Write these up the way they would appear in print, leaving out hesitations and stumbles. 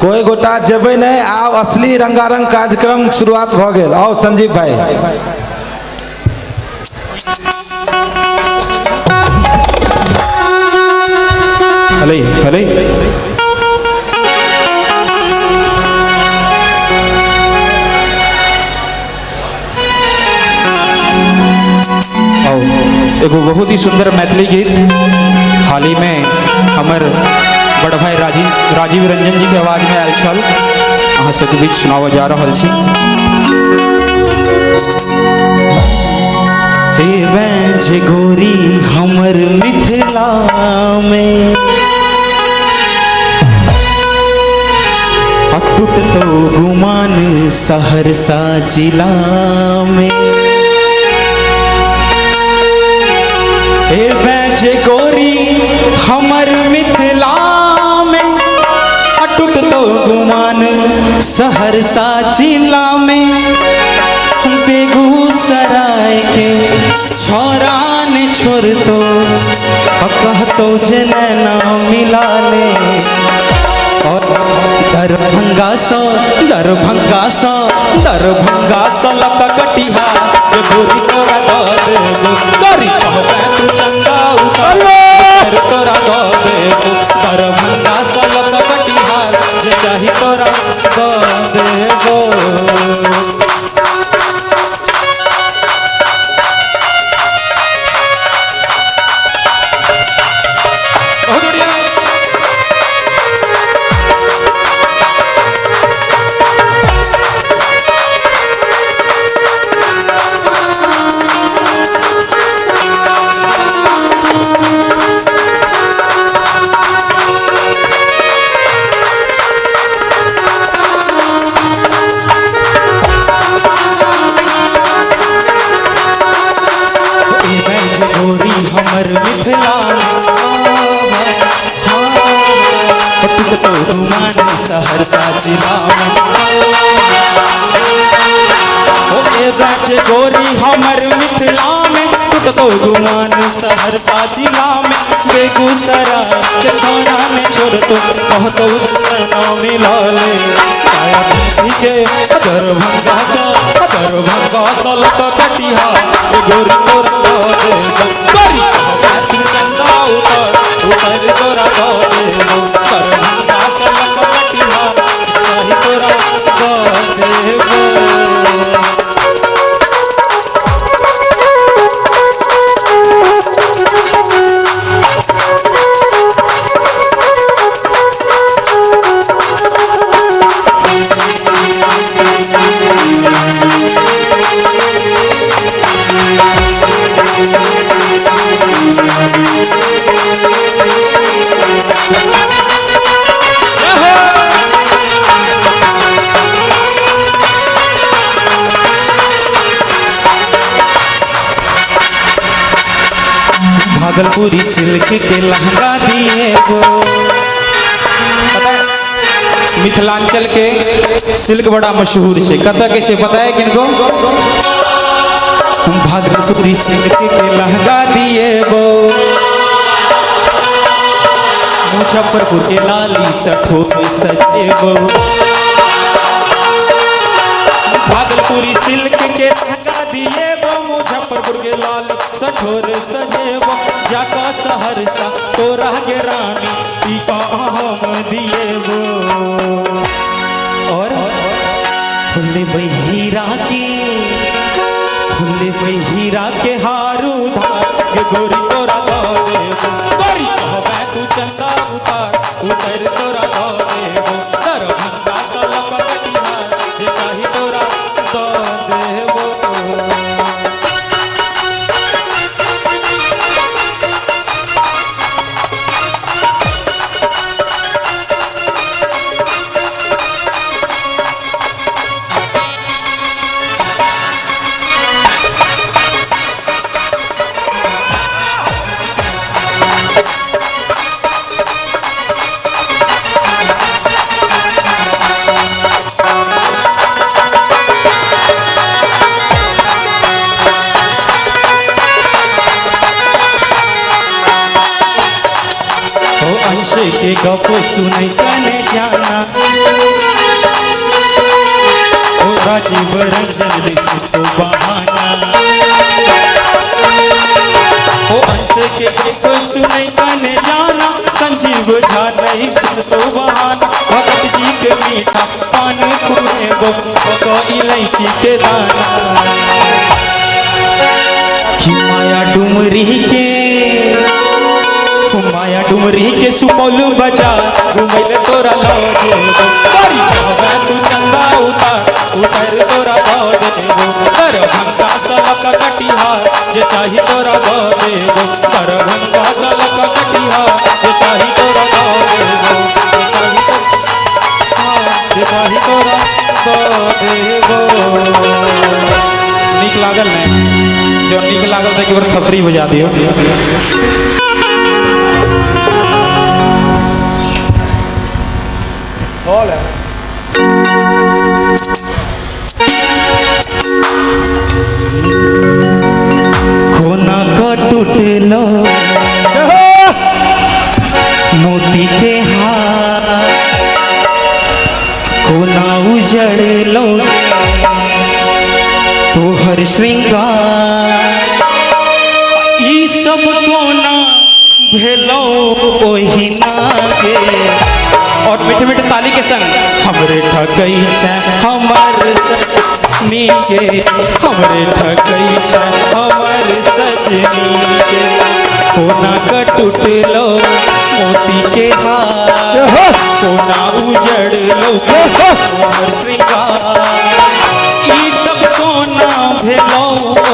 कोई गोटा जेबै नहि। आब असली रंगारंग कार्यक्रम शुरुआत भऽ गेल। आउ संजीव भाई। हले हले आओ एगो बहुत ही सुंदर मैथिली गीत हाल ही में हमर बड़ भाई राजीव राजीव रंजन जी के आवाज में आयल छल, अहाँ सबके बीच सुनाबऽ जा रहल छी। हे बैंझ गोरी हमर मिथिला में अटूट तो गुमान सहरसा जिला में। हे बैंझ गोरी हमर मिथिला में अटूट तो गुमान सहरसा जिला में। बेगूसराय के छोरा ने छोड़ तो कहतो जे नैना मिला ले। और दरभंगा सो दरभंगा सो दरभंगा सो लक कटिहा ये गोरी तोरा दऽ देबो। गोरी कहबे तू चंदा उतार तोरा दऽ देबो। दरभंगा सो लक कटिहा जे चाही तोरा दऽ देबो। बहुत बढ़िया। ई बैंझ गोरी हमर मिथिला टूट तो गुमान सहरसा जिला में। ओ ए बैंझ गोरी हमर मिथिला में टूट तो गुमान सहरसा जिला में। बेगूसराय के छोरा ने छोड़ तो कहतो जितना मिला ले। काया के दरभंगा सा दरभंगा सा लक कटिहा ए गोरी तोरा दऽ देबो। गोरी कहबे तू चंदा उतार उतार तोरा दऽ देबो। दरभंगा सा लक कटिहा चाही तोरा दऽ देबो। भागलपुरी सिल्क के लहंगा दिए गो। पता है मिथिलांचल के सिल्क बड़ा मशहूर छै, कतऽ के छै पता है किनको? भागलपुरी सिल्क के लहंगा दिए गो। मुजफ्फरपुर के लाली सठोर सजेबो। भागलपुरी सिल्क के लहंगा दिए गो। मुजफ्फरपुर के लाल सठोर सजेबो। जाका सहरसा तोरा के रानी टीका हम दिए गो। और फुल बहिरा के फुल बहिरा के हारू धार के गोरी तोरा दऽ देबो। गोरी कहबे तू चंदा उतार उतर तोरा दऽ देबो। दरभंगा सँ लऽ कऽ कटिहार जे चाही तोरा दऽ देबो। के गप सुनै कने जाना। ओ राजीव रंजन नहीं सुनतो बहाना। ओ अंश के गप सुनै कने जाना, संजीव झा नहीं सुनतो बहाना। भगत जी के मीठा पान खुएबो इलायची के दाना। कि माया डुमरी के, माया डुमरी के सुपौल बाजार घुमैले तोरा लऽ जेबो। सॉरी कहबै तू चंदा उतार, उतार तोरा दऽ देबो। दरभंगा सँ लऽ कऽ कटिहार जे चाही तोरा दऽ देबो। दरभंगा सँ लऽ कऽ कटिहार जे चाही तोरा दऽ देबो। जे चाही तोरा दऽ देबो। नीक लागल ने? जो नीक लागल तऽ एक बेर थपड़ी बजा दियौ। कोना क टूटलो मोती के हार, कोना उजड़लो तोहर श्रृंगार। ई सब कोना भेलो ओहिना गे। और मीठे मीठे ताली के संग हमरे ठकै छै हमर सजनी गे, हमरे ठकै छै हमर सजनी गे। कोना क टूटलो मोती के हार, कोना उजड़लो तोहर श्रृंगार। ई सब कोना भेलो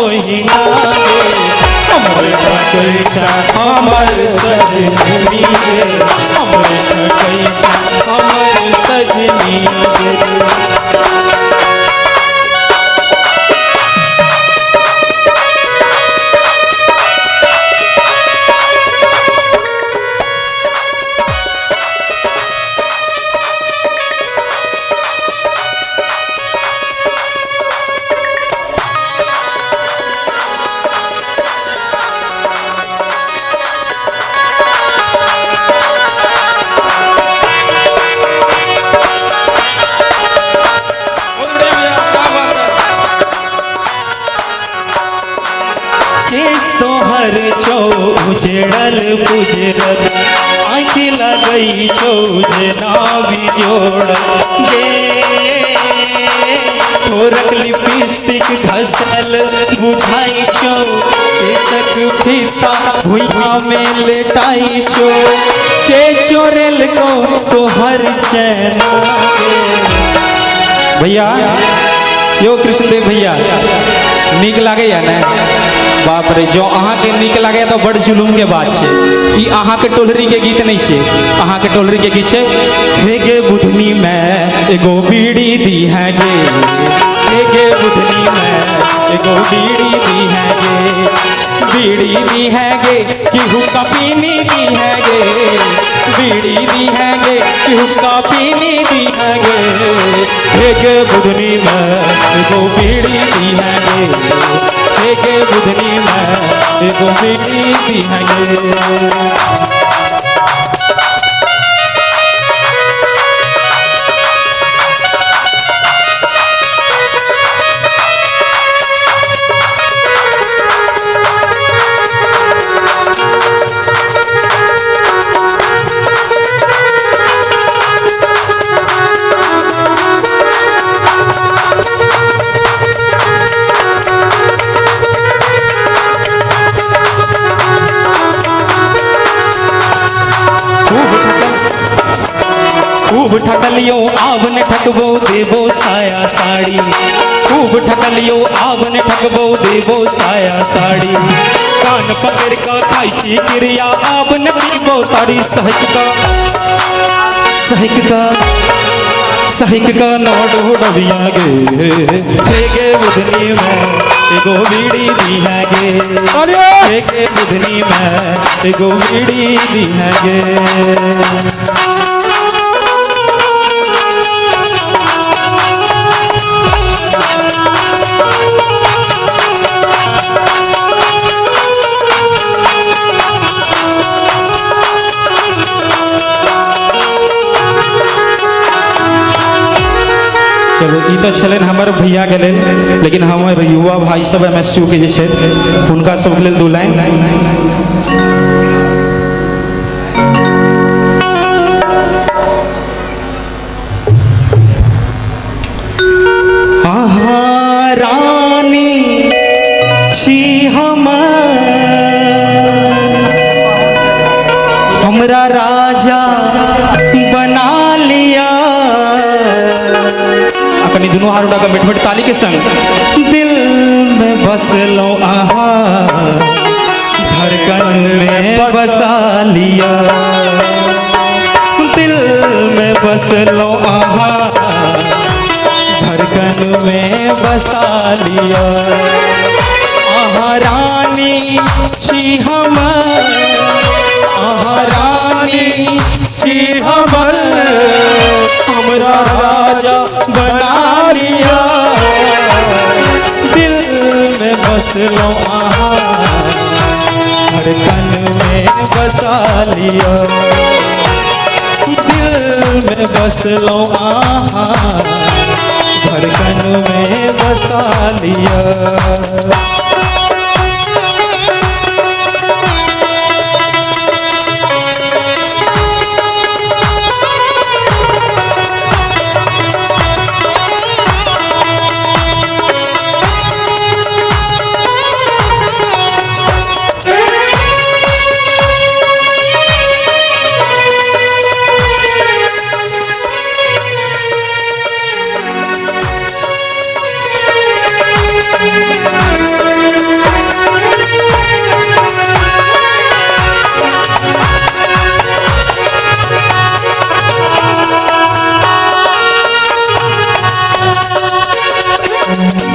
ओहिना गे, हमरे ठकै छै हमर सजनी गे, हमरे ठकै छै हमर सजनी गे। तोहर छौ उजड़ल पुजरल, आँखि लगै छौ जेना बिजोड़ल गे। ठोरक लिपस्टिक घसल बुझाइ छौ, केशक फीता भुइयाँ में लेटाइ छौ। के चोरेलको तोहर चैना गे। भैया यो कृष्णदेव भैया नीक लागैया ने? बाप रे, जो अहाँके नीक लागैया तऽ बड़ जुलूम के बात छै। ई अहाँके टोलरी के गीत नहीं छै, अहाँके टोलरी के गीत छै। हे गे बुधनी में एगो बीड़ी दी है गे, हे गे बुधनी में एगो बीड़ी दी है गे, बीड़ी दी है गे कि हुक्का पीनी दी है गे, बीड़ी दी है गे कि हुक्का पीनी दी है गे। हे गे बुधनी में एगो बीड़ी दी है गे, हे गे बुधनी में एगो बीड़ी दी है गे। खूब ठकलियो आब न ठकबो देबो साया साड़ी, खूब ठकलियो आब न ठकबो देबो साया साड़ी। कान पकड़ क खाइ छी क्रिया आब न पीबो तारी। सहक का सहक का सहक का नोडो डबिया गे, हे गे बुधनी में एगो बीड़ी दी है गे, हे गे बुधनी में एगो बीड़ी दी है गे। चलू, ई तऽ छलनि हमर भैयाके लेल, लेकिन हमर युवा भाई सब एम एस यू के जे छथि हुनका सबके लेल 2 लाइन। आहा रानी छी हमर, हमरा राजा बना लिया। आ कनि दुनू हाथ उठा कऽ मिठ मिठ ताली के संग। दिल में बसलो आहा, धड़कन में बसा लिया। दिल में बसलो आहा, धड़कन में बसा लिया। आहा रानी छी हमर, आहा रानी छी हमर, हमरा राजा बना लिया। दिल में बसलो आहा, धड़कन में बसा लिया। दिल में बसलो आहा, धड़कन में बसा लिया।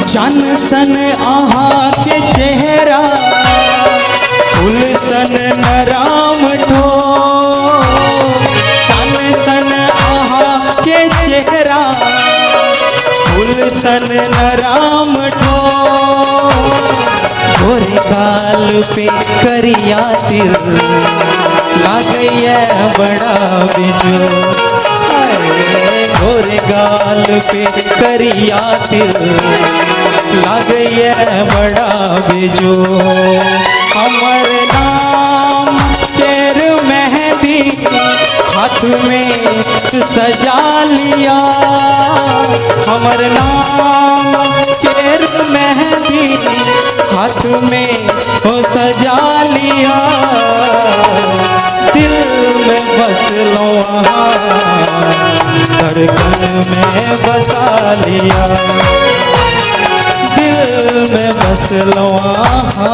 चन सन आहा के चेहरा, फूल सन नराम ठो। चन सन आहा के चेहरा, फूल सन नराम ठो। गोरे गाल पे करिया तिल, लागैया बड़ा बिजो। गोरे गाल पे करिया तिल, लागैया बड़ा बिजो। हमर नाम केर मेहंदी हाथ में सजा लिया। हमर नाम केर मेहंदी हाथ में हो सजा लिया। दिल में बसलो आहा, धड़कन में बसा लिया। दिल में बसलो आहा,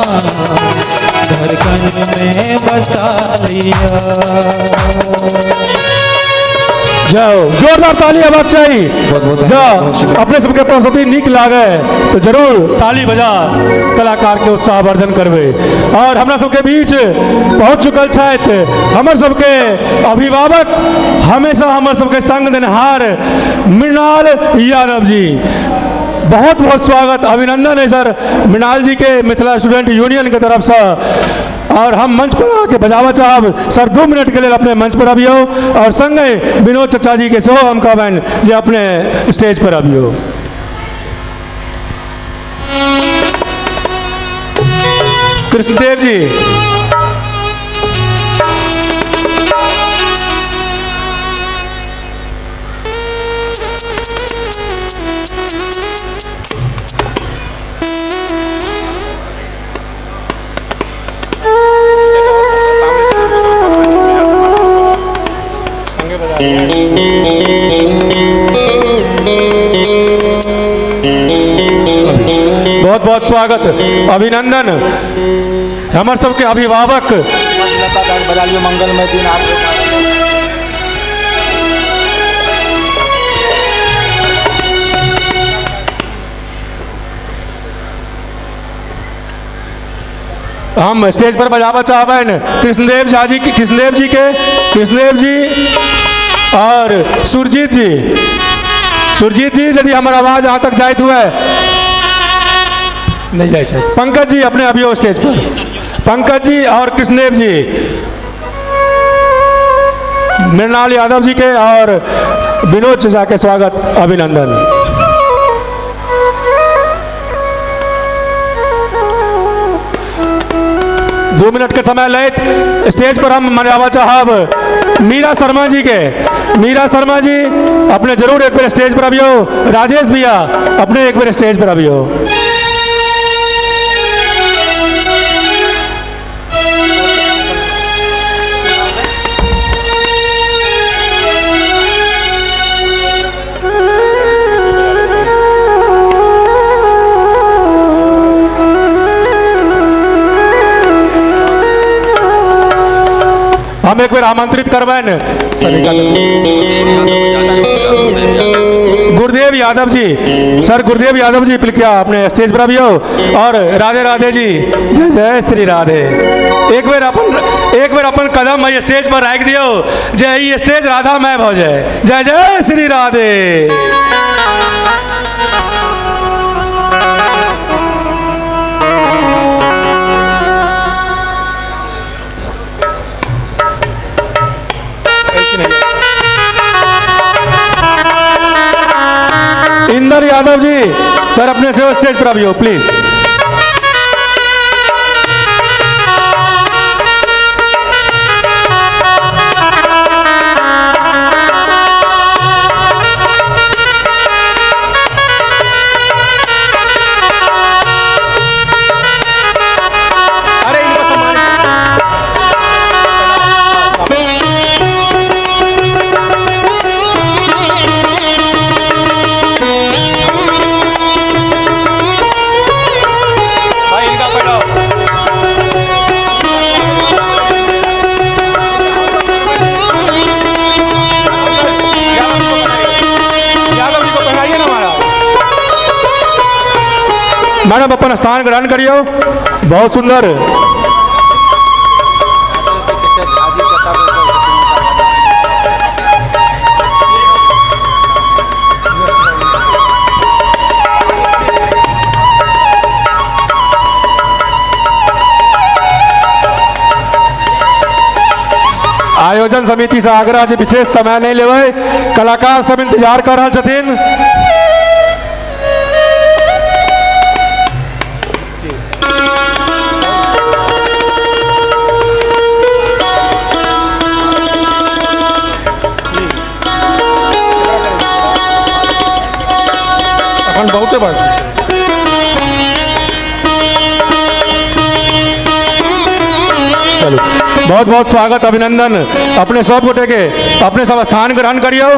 धड़कन में बसा लिया। जाओ, जोरदार ताली आवाज चाहिए। बहुत बहुत जा धन्यवाद। अपने सबके प्रस्तुति नीक लागे तो जरूर ताली बजा कलाकार के उत्साहवर्धन करबे। और हमरा सबके बीच पहुंच चुकल छथि हमर सबके अभिभावक, हमेशा हमर सबके संग देनहार मृणाल यादव जी। बहुत बहुत स्वागत अभिनंदन है सर मृणाल जी के मिथिला स्टूडेंट यूनियन के तरफ से। और हम मंच पर आके बजावा चाहब सर, 2 मिनट के लिए अपने मंच पर अबियो और संगे विनोद चचा जी के सेहो हम कहबनि जे अपने स्टेज पर अबियो। कृष्णदेव जी, बहुत बहुत स्वागत अभिनंदन हमर सबके अभिभावक। बजा लियो मंगलमय दिन आप। हम स्टेज पर बजावा चाहबनि कृष्णदेव झा जी, कृष्णदेव जी के, कृष्णदेव जी और सुरजीत जी। सुरजीत जी यदि हमर आवाज अहाँ तक जाइत हुए नहीं जाए छै। पंकज जी अपने अबियो स्टेज पर, पंकज जी और कृष्णदेव जी, मृणाल यादव जी के और विनोद चचा के स्वागत अभिनंदन। 2 मिनट के समय लैत स्टेज पर हम मनावा चाहब मीरा शर्मा जी के। मीरा शर्मा जी अपने जरूर एक बेर स्टेज पर अबियो। राजेश भैया अपने एक बेर स्टेज पर अबियो। हम एक बेर आमंत्रित करबनि गुरुदेव यादव जी। सर गुरुदेव यादव जी कृपया अपने स्टेज पर अबियो। और राधे राधे जी, जय जय श्री राधे। एक बेर अपन कदम एहि स्टेज पर राखि दियौ जे ई स्टेज राधामय भऽ जाय। जय जय श्री राधे। इंदर यादव जी सर अपने से स्टेज पर अबियो प्लीज। अरे इनको सम्मानित। मैडम अपन स्थान ग्रहण करियो। बहुत सुंदर। आयोजन समिति से आग्रह जे विशेष समय नहीं लेबै, कलाकार सब इंतजार कर रहल छथिन। अखन बहुते बात। चलू बहुत बहुत स्वागत अभिनंदन अपने सब गोटे के। अपने सब स्थान ग्रहण करियो।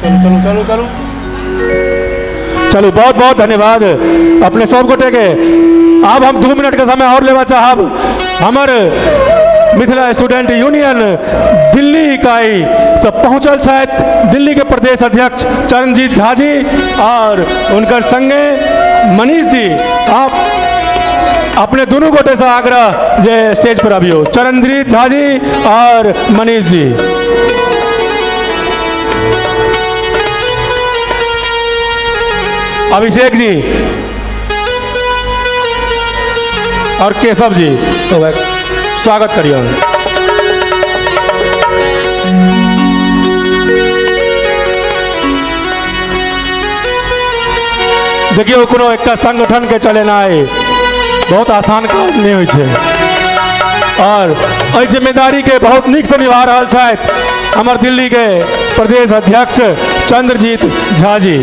चलो चलो चलो चलो बहुत बहुत धन्यवाद अपने सब गोटे के। अब हम 2 मिनट के समय और लेवा चाहब। हमर मिथिला स्टूडेंट यूनियन दिल्ली इकाई सब पहुँचल छथि दिल्ली के प्रदेश अध्यक्ष चरणजीत झा जी और उनकर संगे मनीष जी। आप अपने दोनों गोटे से आग्रह जे स्टेज पर अबियो, चरणजीत झा जी और मनीष जी। अभिषेक जी और केशव जी तो स्वागत करिए। देखियो कोनो एकटा संगठन के चलेनाइ बहुत आसान काज नहीं होइ छै और एहि जिम्मेदारी के बहुत नीक से निभा रहल छथि हमर दिल्ली के प्रदेश अध्यक्ष चंद्रजीत झा जी।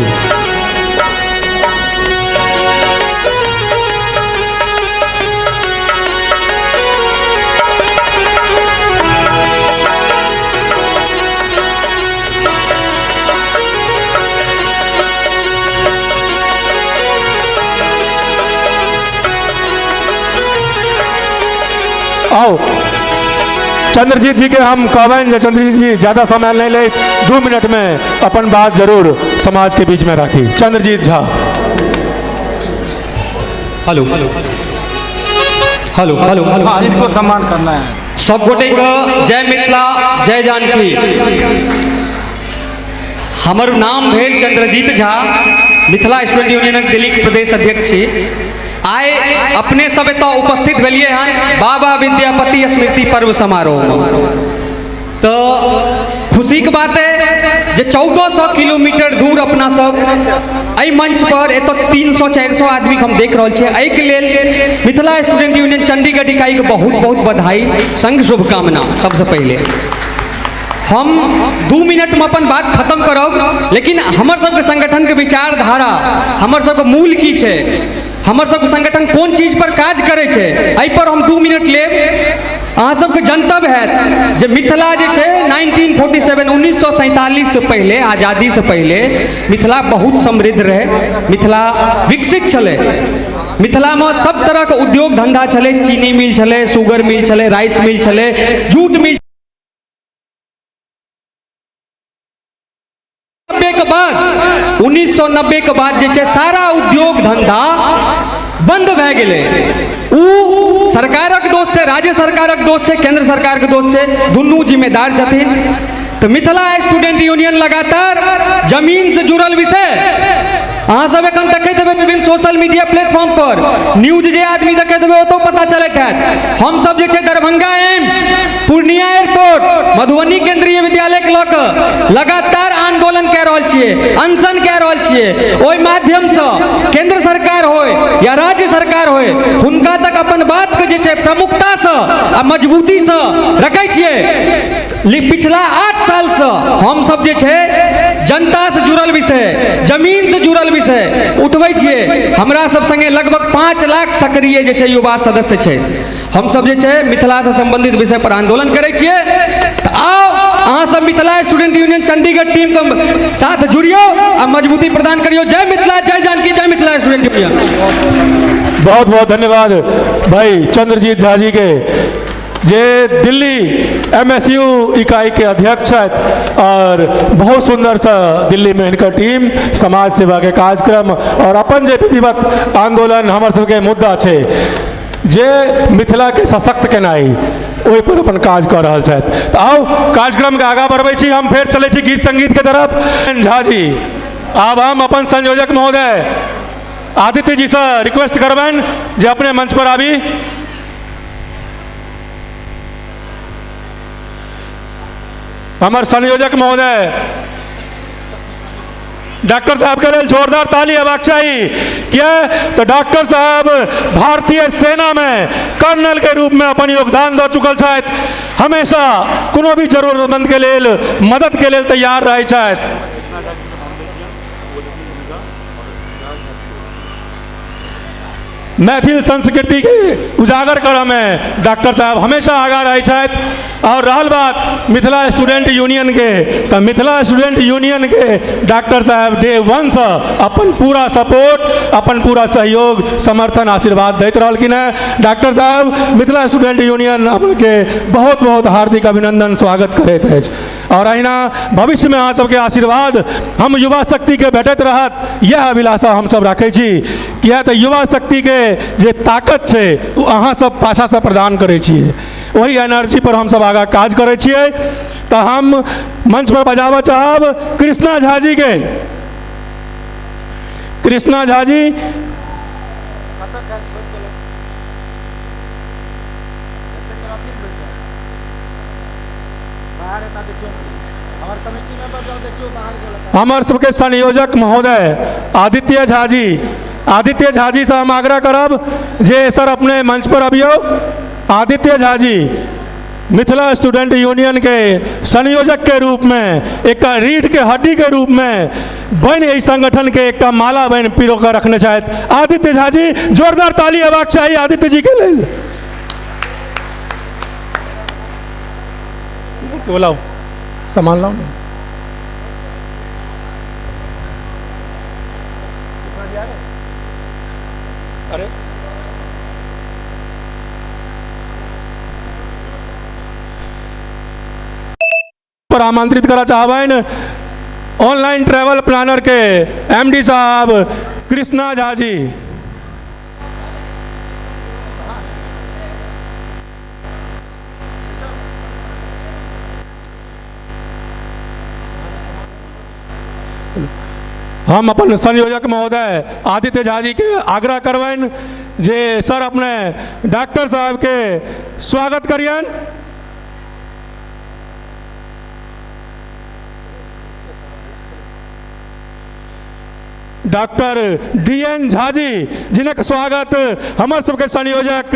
आओ चंद्रजीत जी के हम कहबनि जे चंद्रजीत जी ज्यादा समय नहीं ले, 2 मिनट में अपन बात जरूर समाज के बीच में राखी। Chandrajit Jha. Hello hello hello hello, इनको सम्मान करना है सब गोटे के जय मिथिला जय जानकी। हमर नाम भेल चंद्रजीत झा, मिथिला स्टूडेंट यूनियनक दिल्ली के प्रदेश अध्यक्ष छी। आइ अपने सब एतऽ उपस्थित भेलियै हन बाबा विद्यापति स्मृति पर्व समारोह में। तो खुशी के बात है जे 1400 किलोमीटर दूर अपना सब एहि मंच पर एतऽ 300-400 आदमी के हम देख रहल छियै। एहिके लेल मिथिला स्टूडेंट यूनियन चंडीगढ़ इकाई के बहुत बहुत बधाई संग शुभकामना। सबसे पहले हम 2 मिनट में अपन बात खत्म करब, लेकिन हमर सबके संगठन के विचारधारा, हमर सबके मूल की छै, हमर सबके संगठन कोन चीज पर काज करै छै, एहि पर हम 2 मिनट लेब। अहाँ सबके जनतब हैत जे मिथिला जे छै 1947 1947 से पहले, आज़ादी से पहले मिथिला बहुत समृद्ध रहे, मिथिला विकसित छलै। मिथिला में सब तरह के उद्योग धंधा छलै, चीनी मिल छलै, शुगर मिल छलै, राइस मिल छलै, जूट मिल। 90 के बाद 1990 के बाद जे छै सारा उद्योग धंधा बंद भए गेलै। उ सरकारक दोष छै, राज्य सरकारक दोष छै, केंद्र सरकार के दोष छै, दुनू जिम्मेदार छथिन। तो मिथिला स्टूडेंट यूनियन लगातार जमीन से जुड़ल विषय अहाँ सब एखन देखैत हेबै विभिन्न सोशल मीडिया प्लेटफॉर्म पर न्यूज जे आदमी देखैत हेबै ओतौ पता चलैत हैत। हम सब जे छै दरभंगा एम्स, पूर्णिया एयरपोर्ट, मधुबनी केंद्रीय विद्यालय के लऽ कऽ लगातार आंदोलन कए रहल छियै, अनशन कए रहल छियै। ओहि माध्यमसँ केंद्र सरकार होय या राज्य सरकार होय, हुनका तक अपन बात के जे छै प्रमुखतासँ आ मजबूतीसँ रखै छियै। पिछला 8 सालसँ हम सब जे छै जनता से जुड़ल विषय, जमीन से जुड़ल विषय उठबै छियै। हमरा सब संगे लगभग 5 लाख सक्रिय जे छै युवा सदस्य छै। हम सब जे छै मिथिला से संबंधित विषय पर आंदोलन करै छियै। तऽ आउ अहाँ सब Mithila student union Chandigarh team के साथ जुड़ियौ आ मजबूती प्रदान करियौ। जय मिथिला, जय जानकी, जय मिथिला स्टूडेंट यूनियन। बहुत बहुत धन्यवाद भाई चंद्रजीत झा जी के, जे दिल्ली एमएसयू इकाई के अध्यक्ष छथि और बहुत सुंदर से दिल्ली में हिनकर टीम समाज सेवा के कार्यक्रम और अपन जे विधिवत आंदोलन हमर सबके मुद्दा छै जे मिथिला के सशक्त केनाइ, ओहि पर अपन काज कऽ रहल छथि। तऽ आउ कार्यक्रम के आगाँ बढ़बै छी, हम फेर चलै छी गीत संगीत के तरफ। झा जी, आब हम अपन संयोजक महोदय आदित्य जी से रिक्वेस्ट करबनि जे अपने मंच पर आबी। हमर संयोजक महोदय डॉक्टर साहब के लेल जोरदार ताली हेबाक चाही। किया तो डॉक्टर साहब भारतीय सेना में कर्नल के रूप में अपन योगदान दऽ चुकल छथि, हमेशा कोनो भी जरूरतमंद के लेल मदद के लेल तैयार रहै छथि। मैथिल संस्कृति के उजागर करऽ में डॉक्टर साहब हमेशा आगाँ रहै छथि। और रहल बात मिथिला स्टूडेंट यूनियन के, तऽ मिथिला स्टूडेंट यूनियन के डॉक्टर साहब डे 1 से अपन पूरा सपोर्ट, अपन पूरा सहयोग, समर्थन, आशीर्वाद दैत रहलखिन हेँ। डॉक्टर साहब मिथिला स्टूडेंट यूनियन के बहुत बहुत हार्दिक अभिनंदन, स्वागत करैत अछि। और अहिना भविष्य में अहाँ सबके आशीर्वाद हम युवा शक्ति के भेटैत रहत, यह अभिलाषा हम सब राखै छी। किया तऽ युवा शक्ति के जे ताकत छै ओ अहाँ सब पाछासँ प्रदान करै छियै, ओहि एनर्जी पर हम सब आगाँ काज करै छियै। तऽ हम मंच पर बजाबऽ चाहब कृष्णा झा जी के। कृष्णा झा जी, हमर सबके संयोजक महोदय आदित्य झा जी, आदित्य झा जी से हम आग्रह करब जे सर अपने मंच पर अबियौ। आदित्य झा जी मिथिला स्टूडेंट यूनियन के संयोजक के रूप में, एक रीढ़ के हड्डी के रूप में बनि एहि संगठन के एक माला बनि पिरो कऽ रखने छथि। आदित्य झा जी, जोरदार ताली हेबाक चाही आदित्य जी के लेल। लाओ सामान लाओ ना। अरे पर आमंत्रित करऽ चाहबनि ऑनलाइन ट्रैवल प्लानर के एमडी साहब कृष्णा झा जी। हम अपन संयोजक महोदय आदित्य झा जी के आग्रह करबनि जे सर अपने डॉक्टर साहब के स्वागत करियन। Doctor DN. झा जी जिनक स्वागत हमर सबके संयोजक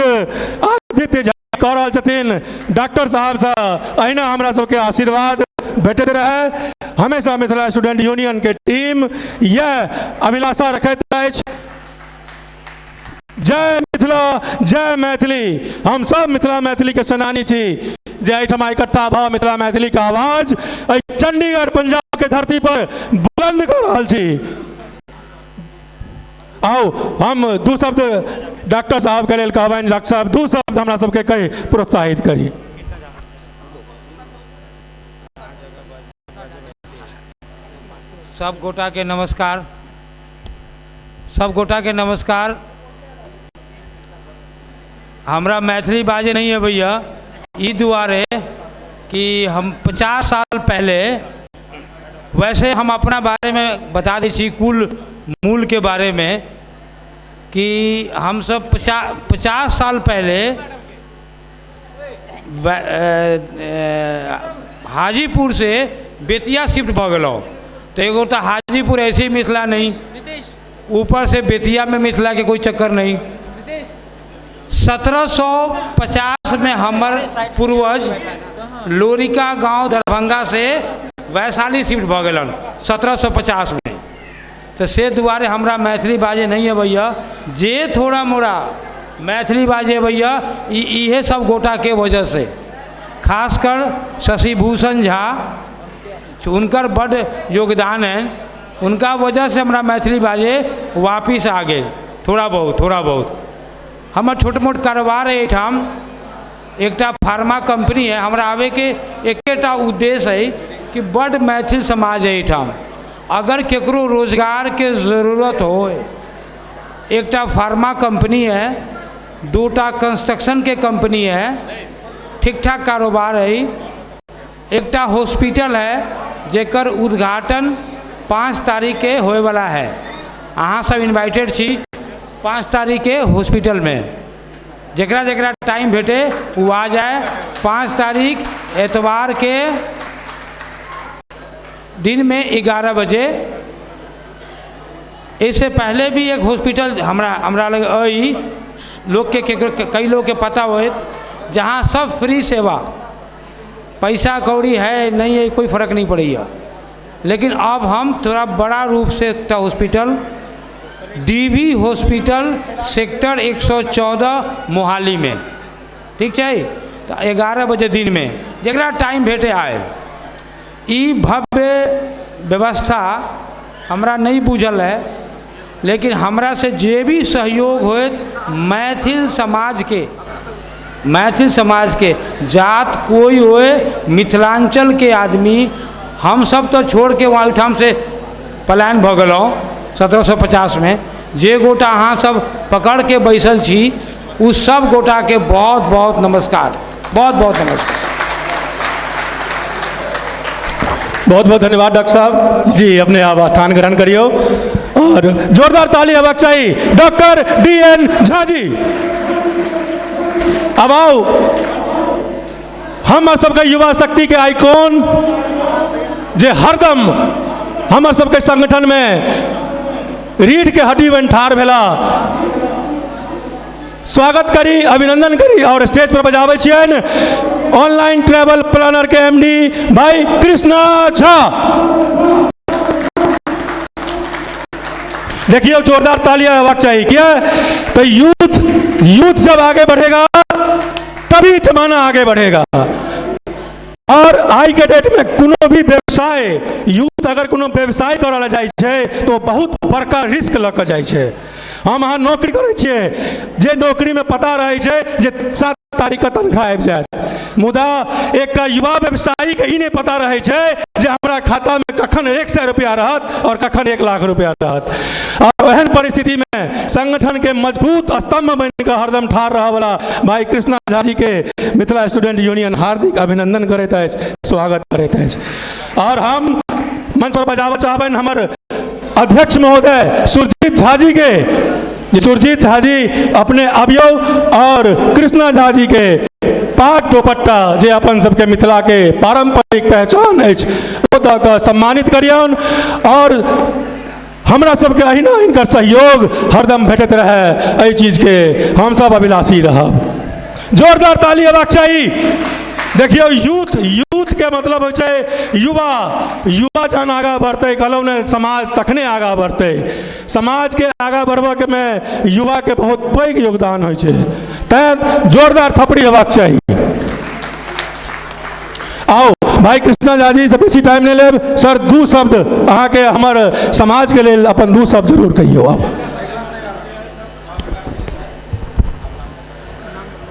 आदित्य झा कऽ रहल छथिन। डॉक्टर साहबसँ अहिना हमरा सबके आशीर्वाद भेटैत रहै। हमेशा मिथिला स्टूडेंट यूनियन के टीम यह अभिलाषा रखैत अछि। जय मिथिला, जय मैथिली। हम सब मिथिला मैथिली के सेनानी छी जे एहिठमा इकट्ठा भऽ मिथिला मैथिली के आवाज एहि चंडीगढ़ पंजाब के धरती पर बुलंद कऽ रहल छी। आउ हम दू शब्द डॉक्टर साहब के लेल कहबनि। डॉक्टर साहब दू शब्द हमरा सबके कहि प्रोत्साहित करी। सब गोटा के नमस्कार, सब गोटा के नमस्कार। हमरा मैथिली बाजे नहीं अबैया, ई दुआरे कि हम 50 साल पहले, वैसे हम अपना बारे में बता दै छी, कुल मूल के बारे में, कि हम सब 50 साल पहले हाजीपुर से बेतिया शिफ्ट भऽ गेलहुँ। तऽ एगो तऽ हाजीपुर ऐसे ही मिथिला नहीं, ऊपर से बेतिया में मिथिला के कोई चक्कर नहीं। 1750 में हमर पूर्वज लोरिका गांव दरभंगा से वैशाली शिफ्ट भऽ गेलन 1750 में। तऽ से दुआरे हमरा मैथिली बाजे नहीं अबैया, जे थोड़ा मोड़ा मैथिली बाजे अबैया इहे सब गोटाके वजह से, खासकर शशिभूषण झा, हुनकर बड्ड योगदान है, उनका वजह से हमरा मैथिली बाजे वापिस आ गेल थोड़ा बहुत। थोड़ा बहुत हमर छोट मोट कारोबार है एहिठाम, एकटा फार्मा कंपनी है। हमरा आबैके एकेटा उद्देश्य है कि बड्ड मैथिल समाज है एहिठाम, अगर केकरो रोजगारके जरूरत हो, एकटा फार्मा कंपनी है, दूटा कंस्ट्रक्शनके कंपनी है, ठीक ठाक कारोबार है, एकटा हॉस्पिटल है जेकर उद्घाटन 5 तारीख के होएवाला है। अहाँ सब इन्वाइटेड छी 5 तारीख के हॉस्पिटल में, जकरा जकरा टाइम भेटे वो आ जाए। 5 तारीख एतवार के दिन में 11 बजे। इससे पहले भी एक हॉस्पिटल हमरा हमरा लग अइ लोग के कई लोग के पता होत, जहाँ सब फ्री सेवा, पैसा कौड़ी है नहीं है कोई फर्क नहीं पड़ेगा। लेकिन अब हम थोड़ा बड़ा रूप से एक hospital, DV hospital sector 114 Mohali में, ठीक है, तो 11 बजे दिन में जकरा टाइम भेटे आए। ई भव्य व्यवस्था हमरा नहीं बुझल है, लेकिन हमरा से जे भी सहयोग होत मैथिल समाज के, मैथिल समाज के जात कोई होए, मिथिलांचल के आदमी हम सब तो छोड़ के वहाँ ओहिठाम से पलायन भऽ गेलहुँ 1750 में। जे गोटा अहाँ सब पकड़ के बैसल छी उ सब गोटा के बहुत बहुत नमस्कार, बहुत बहुत नमस्कार। बहुत बहुत धन्यवाद डॉक्टर साहब जी, अपने आप स्थान ग्रहण करियो और जोरदार ताली होबाक चाही डॉक्टर डी.एन. झा जी। अब आओ हमर सबके युवा शक्ति के आइकॉन जे हरदम हमर सबके संगठन में रीढ़ के हड्डी बन ठाढ़ भेला, स्वागत करी, अभिनंदन करी और स्टेज पर बजाबै छियनि ऑनलाइन ट्रैवल प्लानर के एमडी भाई कृष्णा झा। देखियो जोरदार तालियां होबाक चाही, किया तो यूथ यूथ जब आगे बढ़ेगा तभी जमाना आगे बढ़ेगा। और आई के डेट में कोनो भी व्यवसाय, यूथ अगर कोनो व्यवसाय करऽ लए जाइ छै तो बहुत बड़का रिस्क लऽ कऽ जाइ छै। हम अहाँ नौकरी करै छियै, जे नौकरीमे पता रहै छै जे 7 तारीख के तनख्वाह आबि जायत, मुदा एकटा युवा व्यवसायीके ई नहि पता रहै छै जे हमरा खातामे कखन 100 रुपया रहत और कखन 1 लाख रुपया रहत। और एहन परिस्थितिमे संगठन के मजबूत स्तंभ बनि कऽ हरदम ठाढ़ रहऽवला भाई कृष्णा झा जी के मिथिला स्टूडेंट यूनियन हार्दिक अभिनंदन करैत अछि, स्वागत करैत अछि। और हम मंच पर बजाबऽ चाहबनि हमर अध्यक्ष महोदय सुरजीत झा जी के, जे सुरजीत झा जी अपने अबियौ और कृष्णा झा जी के पाग दोपट्टा जे अपन सबके मिथिला के पारंपरिक पहचान अछि ओ दऽ कऽ सम्मानित करियौन और हमरा सबके अहिना हिनकर सहयोग हरदम भेटैत रहै, एहि चीजके हमसब अभिलाषी रहब। जोरदार ताली हेबाक चाही। देखियौ यूथ, यूथ के मतलब होइ छै युवा, युवा जहन आगाँ बढ़तै कहलहुँ ने समाज तखने आगाँ बढ़तै। समाजके आगाँ बढ़बऽके मे युवाके बहुत पैघ योगदान होइ छै, तैँ जोरदार थपड़ी हेबाक चाही। आओ भाई कृष्णा झा जी से बेसी टाइम नहि लेब सर, दू शब्द अहाँके हमर समाजके लेल अपन दू शब्द जरूर कहियौ। आब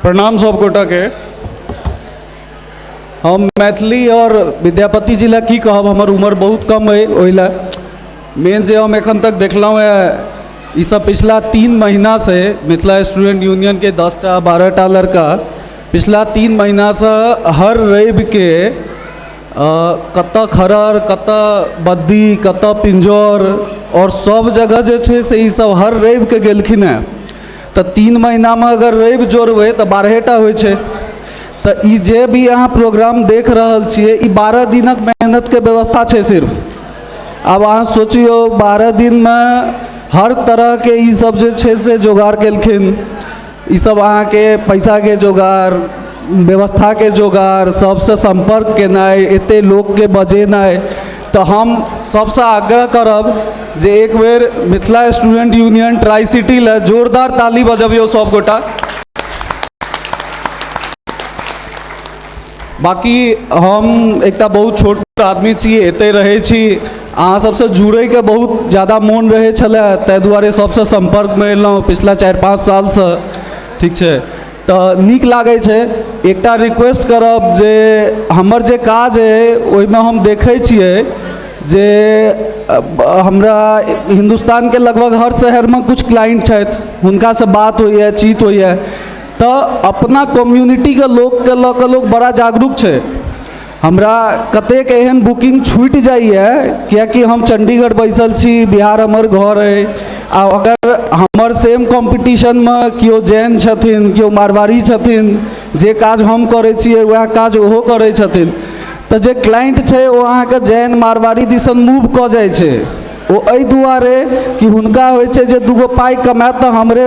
प्रणाम सब गोटा के। हम मैथिली और विद्यापति जी ला की कहब, हमर उम्र बहुत कम है, ओहि ला मेन जे हम एखन तक देखलहुँ है ई सब पिछला 3 महीना से मिथिला स्टूडेंट यूनियन के 10 टा 12 टा लड़का पिछला 3 महीना से हर रवि के कतऽ खरर, कतऽ बद्दी, कतऽ पिंजौर और सब जगह जे छै से ई सब हर रवि के गेलखिन हेँ। तऽ 3 महीनामे अगर रवि जोड़बै तऽ 12 टा होइ छै। तऽ ई जे भी अहाँ प्रोग्राम देख रहल छियै ई 12 दिनक मेहनतके व्यवस्था छै सिर्फ। आब अहाँ सोचियौ 12 दिनमे हर तरहके ई सब जे छै से जोगाड़ केलखिन। ई सब अहाँके पैसाके जोगाड़, व्यवस्थाके जोगाड़, सबसँ सम्पर्क केनाइ, एते लोकके बजेनाइ। तऽ हम सबसँ आग्रह करब जे एक बेर Mithila student union tri city लए जोरदार ताली बजबियौ सब गोटा। बाकी हम एकटा बहुत छोट आदमी छी, एतहि रहै छी, अहाँ सबसँ जुड़ैके बहुत ज़्यादा मोन रहै छलै, ताहि दुआरे सबसँ सम्पर्कमे एलहुँ पिछला 4-5 सालसँ। ठीक छै, तऽ नीक लागै छै। एकटा रिक्वेस्ट करब जे हमर जे काज अइ ओहिमे हम देखै छियै जे हमरा हिन्दुस्तानके लगभग हर शहरमे कुछ क्लाइंट छथि, हुनकासँ बात होइए, चीत होइए, तऽ अपना कम्युनिटीके लोकके लऽ कऽ लोक बड़ा जागरूक छै। हमरा कतेक एहन बुकिंग छूटि जाइए कियाकि हम चंडीगढ़ बैसल छी, बिहार हमर घर अइ, आ अगर हमर सेम कॉम्पिटिशनमे केओ जैन छथिन, केओ मारवाड़ी छथिन, जे काज हम करै छियै वएह काज ओहो करै छथिन, तऽ जे क्लाइंट छै ओ अहाँके जैन मारवाड़ी दिसन मूव कऽ जाइ छै। ओ एहि दुआरे कि हुनका होइ छै जे 2 गो पाइ कमायत तऽ हमरे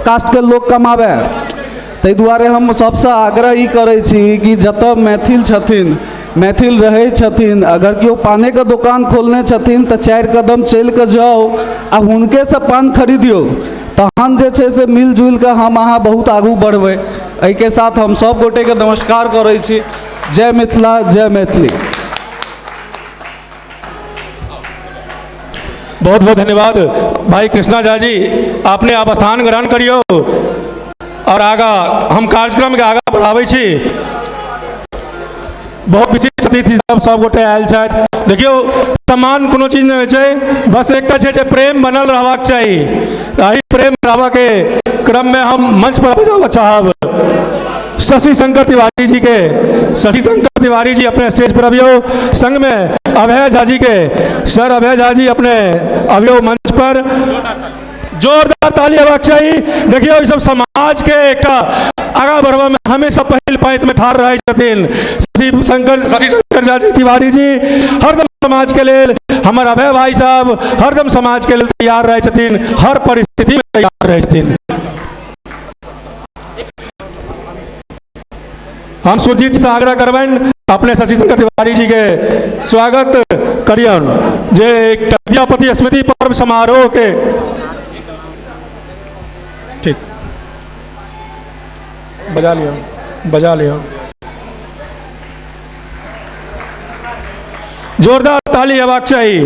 कास्टके लोक कमाबै। ताहि दुआरे हम सबसँ आग्रह ई करै छी कि जतऽ मैथिल छथिन, मैथिल रहै छथिन, अगर केओ पानेके दोकान खोलने छथिन तऽ 4 कदम चलि कऽ जाउ आ हुनकेसँ पान खरीदियौ, तहन जे छै से मिलजुलि कऽ हम अहाँ बहुत आगू बढ़बै। एहिके साथ हम सब गोटेके नमस्कार करै छी। जय मिथिला, जय मैथिली। बहुत बहुत धन्यवाद भाई कृष्णा झा जी, आपने आप स्थान ग्रहण करियो और आगा हम कार्यक्रम के आगा बढ़ाबै छी। बहुत विशिष्ट अतिथि सब सब गोटे आयल छथि। देखियौ सम्मान कोनो चीज नहि होइ छै, बस एकटा छै जे प्रेम बनल रहबाक चाही। एहि प्रेम रहबाके क्रममे हम मंच पर बजाबऽ चाहब शशि शंकर तिवारी जी के। शशि शंकर तिवारी जी अपने स्टेज पर अबियौ, संग में अभय झा जी के। सर अभय झा जी अपने अबियौ मंच पर, जोरदार ताली हेबाक चाही। देखियौ ई सब समाज के एकटा आगाँ बढ़बऽ में हमेशा पहिल पाँति में ठाढ़ रहै छथिन शशि शंकर झा जी तिवारी जी। हरदम समाज के लेल हमर अभय भाई साहब हरदम समाज के लेल तैयार रहै छथिन, हर परिस्थिति में तैयार रहै छथिन। हम सुरजीत से आग्रह करबनि अपने शशि शंकर तिवारी जी के स्वागत करियन जे विद्यापति स्मृति पर्व समारोह के ठीक बजा लियो, बजा लियो। जोरदार ताली हेबाक चाही।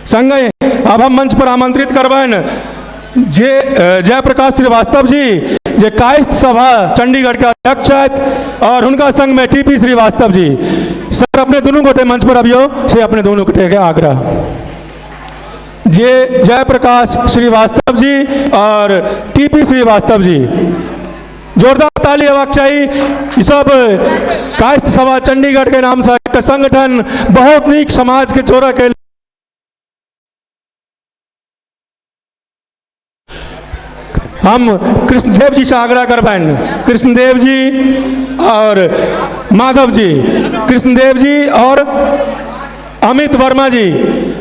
संगहि अब हम मंच पर आमंत्रित करबनि जे जयप्रकाश श्रीवास्तव जी, जे कायस्थ सभा चंडीगढ़ के अध्यक्ष छथि, और हुनका संग में टीपी श्रीवास्तव जी। सर अपने दोनों गोटे मंच पर अबियौ, से अपने दोनों गोटे के आग्रह। जे जयप्रकाश श्रीवास्तव जी और टीपी श्रीवास्तव जी जोरदार ताली हेबाक चाही। ई सब कायस्थ सभा चंडीगढ़ के नाम से एकटा संगठन बहुत नीक समाज के जोड़ऽ के हम कृष्णदेव जी से आग्रह करबनि, कृष्णदेव जी और माधव जी, कृष्णदेव जी और अमित वर्मा जी,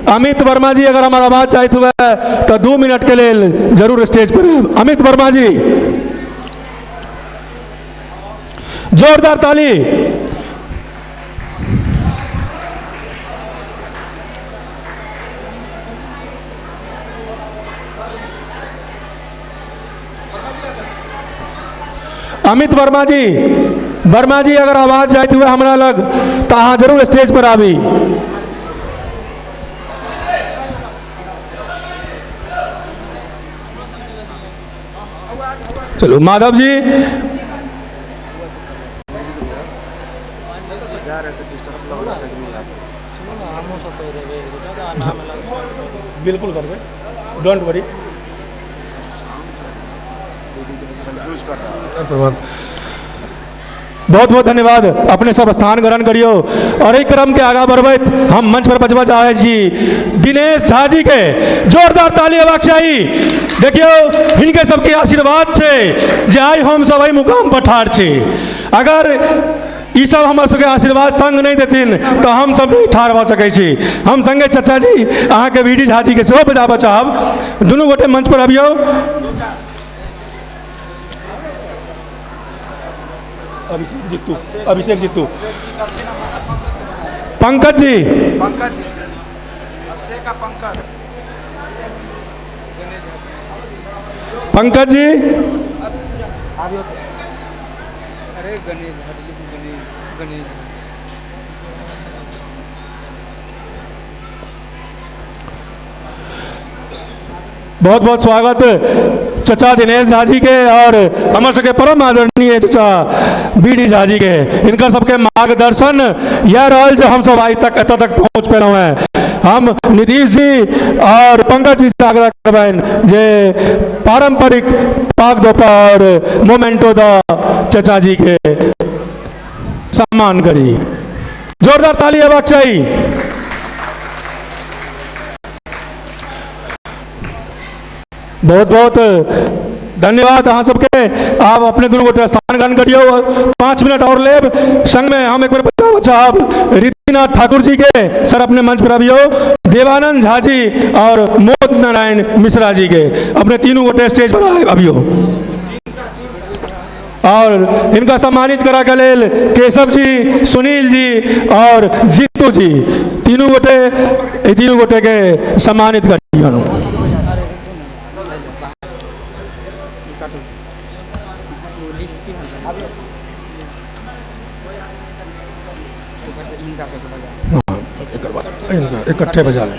अमित वर्मा जी अगर हमारा आवाज चाहते हुए तो 2 मिनट के लिए जरूर स्टेज पर आएब। अमित वर्मा जी जोरदार ताली। अमित वर्मा जी, वर्मा जी अगर आवाज जाते हुए हमरा लग तो अहाँ जरूर स्टेज पर आबी। चलो माधव जी, बिल्कुल करबै, don't worry. बहुत बहुत धन्यवाद, अपने सब स्थान ग्रहण करियो। और एहि क्रम के आगा बढ़बैत हम मंच पर बजबा चाहै छी दिनेश झा जी के, जोरदार ताली हेबाक चाही। देखियौ हिनके सबके आशीर्वाद छै जे आइ हम सब एहि मुकाम पर ठाढ़ छी। अगर ई सब हमर सबके आशीर्वाद संग नहि देथिन तऽ हम सब नहि ठाढ़ भऽ सकै छी। हम संगे चचा जी अहाँके बी डी झा जी के सेहो बजाबऽ चाहब, दुनू गोटे मंच पर अबियौ। अभिषेक जीतू, अभिषेक जीतू, पंकज जी, पंकज जी, अभिषेक पंकज, पंकज जी, अरे गणेश, गणेश, गणेश। बहुत बहुत स्वागत चचा दिनेश झा जी के और हमर सबके परम आदरणीय चचा बी डी झा जी के। इनका सबके मार्गदर्शन यह रहल जो हम सब आज तक एतऽ तक पहुँच पेलहुँ हैं। हम नीतीश जी और पंकज जी से आग्रह करबनि जे पारंपरिक पाग दोपा और मोमेंटो द चचा जी के सम्मान करी। जोरदार ताली हेबाक चाही। बहुत बहुत धन्यवाद अहाँ सबके। आब अपने दुनू गोटे स्थान ग्रहण करियौ, 5 मिनट और लेब। संग में हम एक बेर बताबऽ चाहब रीतिनाथ ठाकुर जी के, सर अपने मंच पर अबियौ, देवानंद झा जी और मोद नारायण मिश्रा जी के, अपने तीनू गोटे स्टेज पर अबियौ। और इनका सम्मानित करा के लेल केशव जी, सुनील जी और जीतू जी, तीनू गोटे, तीनू गोटे के सम्मानित करियौ। इकट्ठे बजा ले।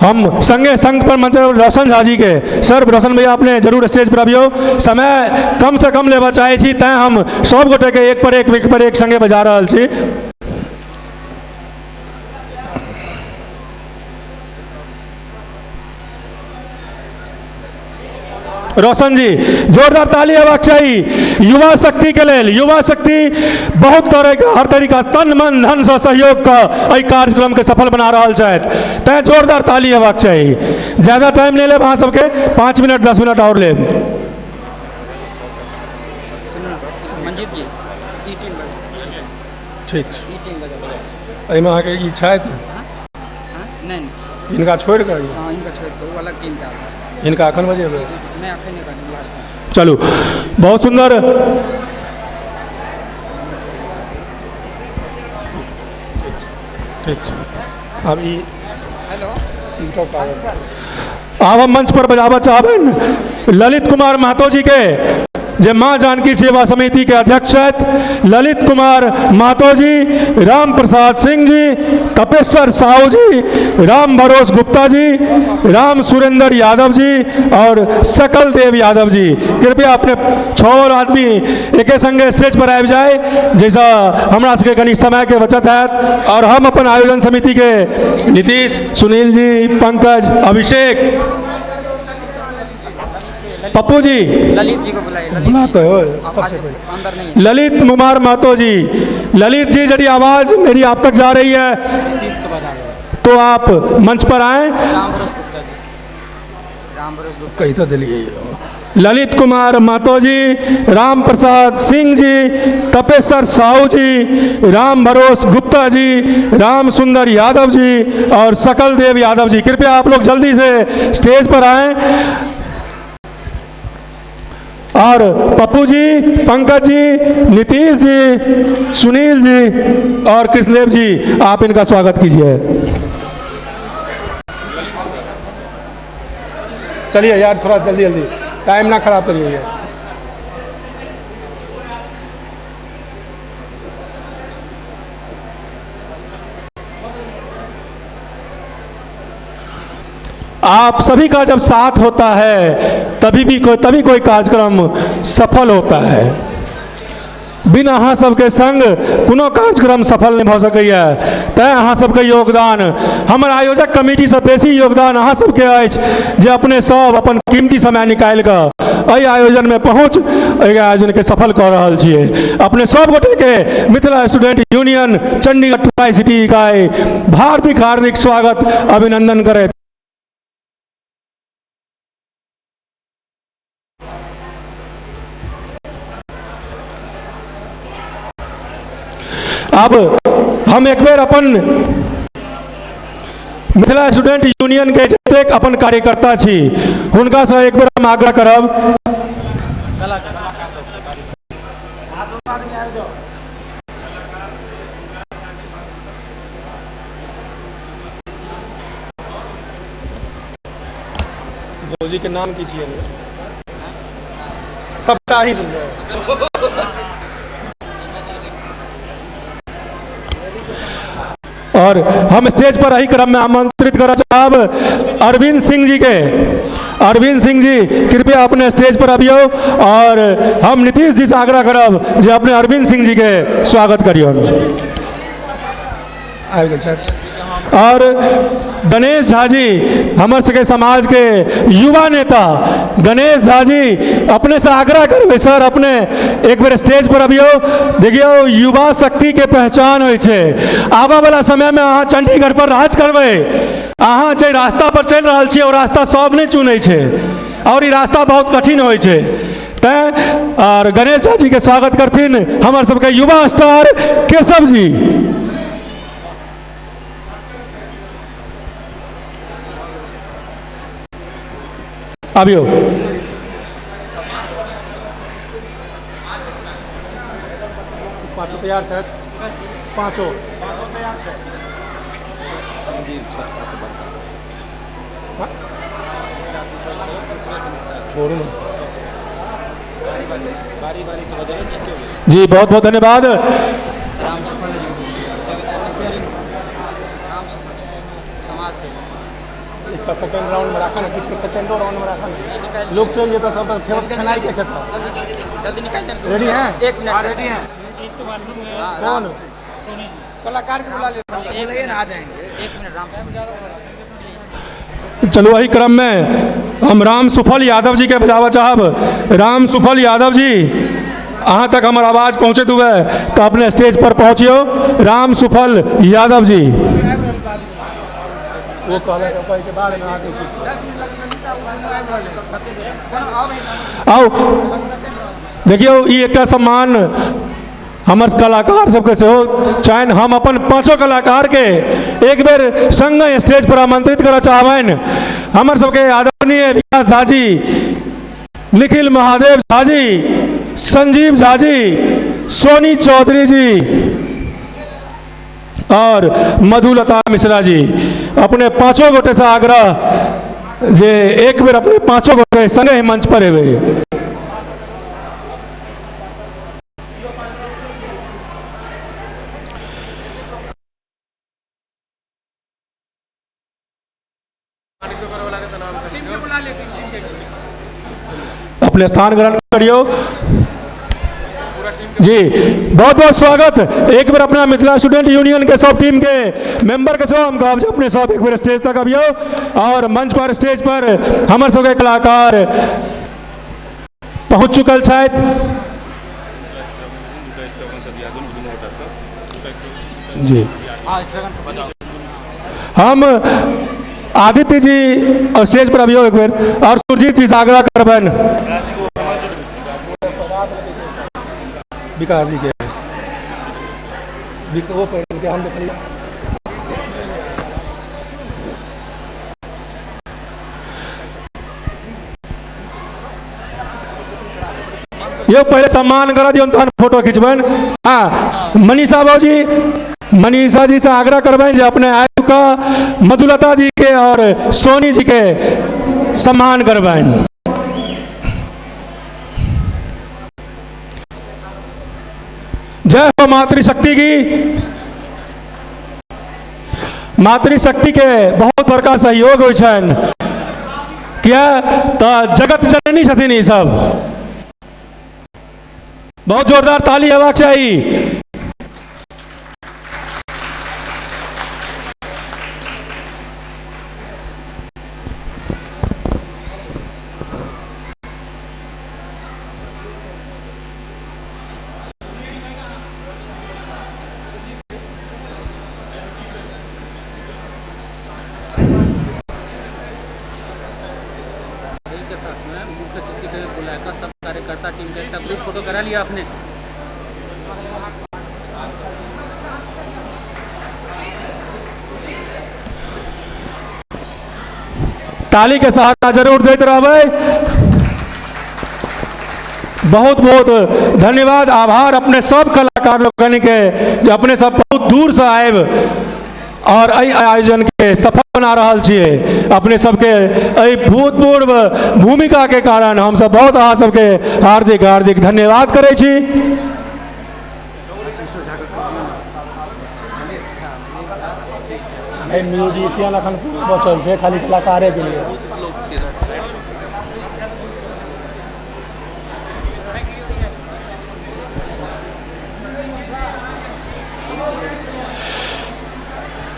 हम संगे संग पर मंच रोशन झा जी के, सर रोशन भैया अपने जरूर स्टेज पर अबियौ। समय कम से कम लेबा चाहै छी तैं हम सब गोटे के एक पर एक, एक पर एक संगे बजा रहल छी। रोशन जी जोरदार ताली हेबाक चाही। युवा शक्ति के लेल, युवा शक्ति बहुत तरह के हर तरीका तन मन धन से सहयोग कऽ एहि कार्यक्रम के सफल बना रहल छथि, तैं जोरदार ताली हेबाक चाही। ज्यादा टाइम नहीं लेब अहाँ सबके, 5 मिनट 10 मिनट और लेब। ठीक एहिमे अहाँके ई छथि, इनका छोड़ि कऽ, इनका अखन बजेबै। चलू बहुत सुंदर। ठीक अब ई आब हम मंच पर बजाबऽ चाहबनि ललित कुमार महतो जी के, जे माँ जानकी सेवा समिति के अध्यक्ष छथि। ललित कुमार महतो जी, राम प्रसाद सिंह जी, तपेश्वर साहू जी, राम भरोस गुप्ता जी, राम सुरेंद्र यादव जी और सकल देव यादव जी, कृपया अपने 6 आदमी एक संगे स्टेज पर आबि जाए, जैसा हमरा सबके कनि समय के बचत हैत। और हम अपन आयोजन समिति के नीतीश, सुनील जी, पंकज, अभिषेक, पप्पू जी। ललित जी को बुलाइए। बुला तो हो सबसे पहले ललित कुमार महतो जी। ललित जी, यदि आवाज़ मेरी आप तक जा रही है तो आप मंच पर आए। कही तो दिलिए। ललित कुमार महतो जी, राम प्रसाद सिंह जी, तपेश्वर साहू जी, राम भरोस गुप्ता जी, राम सुंदर यादव जी और सकल देव यादव जी, कृपया आप लोग जल्दी से स्टेज पर आएं। और पप्पू जी, पंकज जी, नीतीश जी, सुनील जी और कृष्णदेव जी, आप इनका स्वागत कीजिए। चलिए यार, थोड़ा जल्दी जल्दी, टाइम ना खराब करिए। आप सभी का जब साथ होता है तभी कोई कार्यक्रम सफल होता है। बिना अहाँ सबके संग कोनो कार्यक्रम सफल नहीं भऽ सकैए। तैँ अहाँ सबके योगदान, हमर आयोजक कमिटी से बेसी योगदान अहाँ सबके अछि जे अपने सब अपन कीमती समय निकालि कऽ एहि आयोजनमे पहुँच एहि आयोजनके सफल कऽ रहल छियै। अपने सब गोटेके Mithila student union Chandigarh tri city इकाई हार्दिक हार्दिक स्वागत अभिनंदन करैत। अब हम एक बेर अपन मिथिला स्टूडेंट यूनियन के जतेक अपन कार्यकर्ता छी हुनका से एक बेर हम आग्रह करब। भौजी के नाम की छियै? सबटा ही सुन। और हम स्टेज पर एही क्रम में आमंत्रित करऽ चाहब अरविंद सिंह जी के। अरविंद सिंह जी कृपया अपने स्टेज पर अबियौ और हम नीतीश जी से आग्रह करब जे अपने अरविंद सिंह जी के स्वागत करियौ। आबि गेल सर। और गणेश झा जी, हमर सबके समाज के युवा नेता गणेश झा जी, अपने से आग्रह करबै सर अपने एक बेर स्टेज पर अबियौ। देखियौ, युवा शक्ति के पहचान होइ छै। आबऽ वाला समय में अहाँ चंडीगढ़ पर राज करबै। अहाँ जे रास्ता पर चलि रहल छियै ओ रास्ता सब नहि चुनै छै और ई रास्ता बहुत कठिन होइ छै। तैँ और गणेश झा जी के स्वागत करथिन हमर सबके युवा स्टार केशव जी। अबियौ। पाँचो तैयार छथि? पाँचो तैयार छथि। छोड़ू ना जी, बहुत बहुत धन्यवाद। सेकेंड राउंड में राखा ना, किछु के सेकेंडो राउंड में राखा ना, लोग चलि जेतै सब फेर खेनाइ के खेतै। जल्दी निकाल। रेडी हैं? एक मिनट। रेडी हैं। कौन कलाकार के बुला ले, ना आ जाएंगे। एक मिनट। राम चलू, एही क्रम में हम राम सुफल यादव जी के बजाबऽ चाहब। राम सुफल यादव जी, अहाँ तक हमर आवाज़ पहुँचैत हुए तो अपने स्टेज पर पहुँचियौ। राम सुफल यादव जी। वो कहलक छै बाद में अहाँके छी। आउ, देखियौ, ई एकटा सम्मान हमर कलाकार सबके सेहो चाहनि। हम अपन पाँचो कलाकारके एक बेर संगे स्टेज पर आमंत्रित करऽ चाहबनि। हमर सबके आदरणीय विकास झा जी, निखिल महादेव झा जी, संजीव झा जी, सोनी चौधरी जी और मधुलता मिश्रा जी, अपने पाँचों गोटे से आग्रह जे एक बेर अपने पाँचों गोटे संगे मंच पर एबै। अपने स्थान ग्रहण करियो जी। बहुत बहुत स्वागत एक बार अपना मिथिला स्टूडेंट यूनियन के सब टीम के मेंबर के सब हम कहब जे अपने सब एक बेर स्टेज तक अबियो और मंच पर स्टेज पर हमर सबके कलाकार पहुँच चुकल छथि। जी हम आदित्य जी और स्टेज पर अबियौ एक बेर और सुरजीत जी से आग्रह करबनि विकास जी के वो के हम देखलियै। यो पहले सम्मान करा दियौन तहन फोटो खिंचबनि। हाँ मनीषा बाबूजी, मनीषा जी से आग्रह करबनि जे अपने आबि कऽ मधुलता जी के और सोनी जी के सम्मान करबनि। जय हो मातृशक्ति की। मातृशक्ति के बहुत बड़का सहयोग होइ छनि, किया तऽ जगत जननी छथिन ई सब। बहुत जोरदार ताली हेबाक चाही। के साथ में मुख्य अतिथि के बुलाकर सब कार्यकर्ता टीम के एक ग्रुप फोटो करा लिया आपने। ताली के सहारा जरूर देते रहबै। बहुत बहुत धन्यवाद, आभार अपने सब कलाकार लोकनि के जे अपने सब बहुत दूर से आबि और एहि आयोजन के सफल बना रहल छियै। अपने सबके एहि भूतपूर्व भूमिका के कारण हम सब बहुत अहाँ सबके हार्दिक हार्दिक धन्यवाद करै छी। म्यूजिशियन अखन बचल छै खाली कलाकारे के लिए।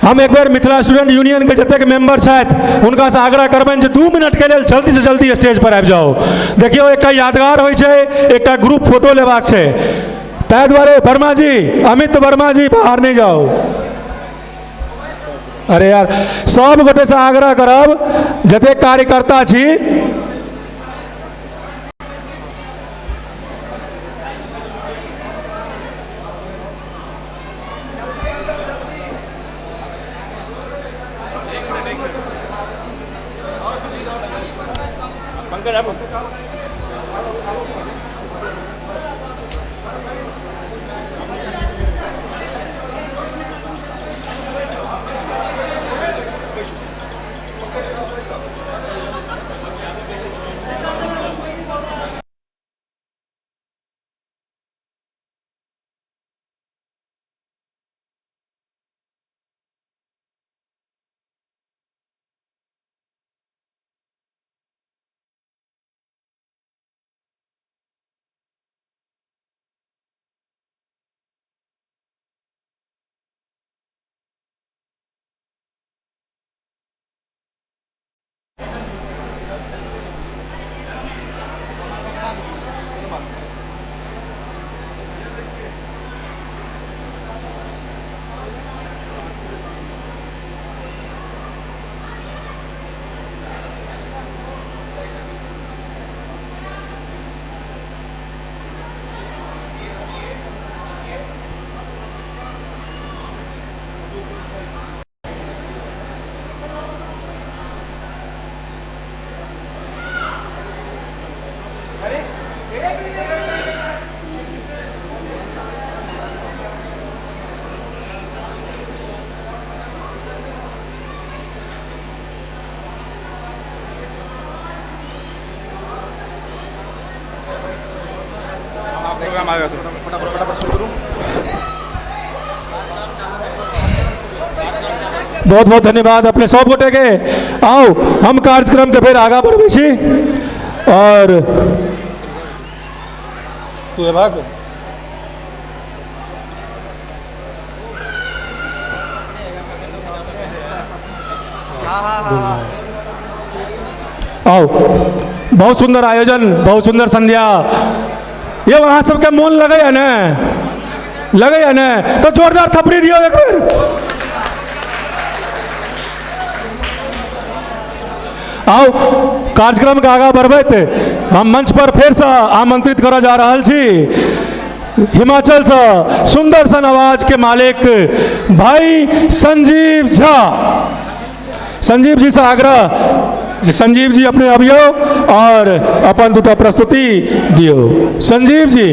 हम एक बेर मिथिला स्टूडेंट यूनियन के जतेक मेंबर छथि हुनका से आग्रह करबनि जे 2 मिनट के लेल जल्दी से जल्दी स्टेज पर आबि जाउ। देखियौ एकटा यादगार होइ छै, एकटा ग्रुप फोटो लेबाक छै, ताहि दुआरे वर्मा जी, अमित वर्मा जी बाहर नहि जाउ। अरे यार सब गोटे से आग्रह करब जतेक कार्यकर्ता छी बहुत बहुत धन्यवाद अपने सब गोटे के। आओ हम कार्यक्रम के फिर आगा बढ़बै छी और आओ बहुत सुन्दर आयोजन, बहुत सुन्दर संध्या। यौ अहाँ सबके मोन लगैया ने? लगैया ने? तो जोरदार थपड़ी दियौ एक बेर। आउ कार्यक्रम के आगाँ बढ़बैत हम मंच पर फेरसँ आमंत्रित करऽ जा रहल छी हिमाचल से सुंदर सन आवाज के मालिक भाई संजीव झा। संजीव जी से आग्रह जे संजीव जी अपने अबियौ और अपन दूटा प्रस्तुति दियौ। संजीव जी।